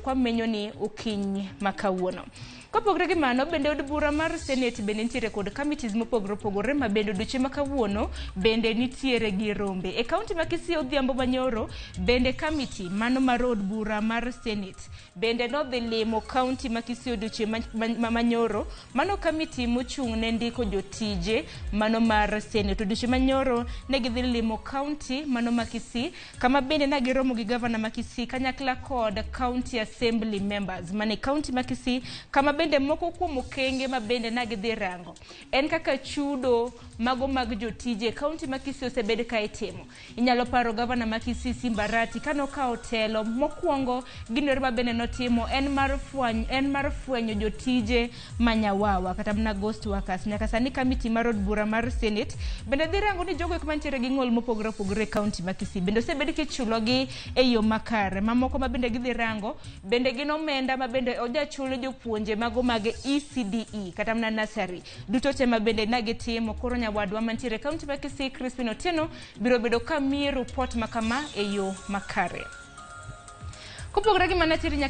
Kwamenyo ni okinyi ma kawuono. Kopogore gi mano, bende od bura mar Senate bende nitiere kod committees mopogore opogore ma bende odiochieng' ma kawuono bende nitiere gi rombe. E kaunti ma Kisii odhiambo manyoro bende committee mano mar od bura mar Senate bende nodhi limo kaunti ma Kisii odiochieng' manyoro. Mano committee mochung' ne ndiko jotije mano mar Senate. Odiochieng' manyoro ne gidhi limo kaunti mano ma Kisii kama bende ne giromo gi gavana ma Kisii kanyakla kod county assembly members mane kaunti ma Kisii, kama bende moko kuom okenge ma bende ne gidhi rango en kaka chudo mago mag jotije kaunti ma Kisii osebed ka itimo. Inyalo paro gavana ma Kisii Simba Arati kane okawo telo mokwongo, gino ma bende notimo en mar fwenyo jotije manyawawa kata mana ghost workers. Nyaka sani committee mar od bura mar Senate bende dhi rango ni jogo eko mantiere gi ng'ol mopogore opogore e kaunti ma Kisii bende osebed kichulogi e yo makare. Mamoko ma bende gidhi rango bende gin omenda ma bende ojachul jopuonje mago mag ECDE kata mana nursery duto te ma bende ne gitimo. Koro nyawadwa mantiere e kaunti ma Kisii Crispin Otieno biro bedo ka miye report ma kama e yo makare. Kopogore gi mano, ateri nyaka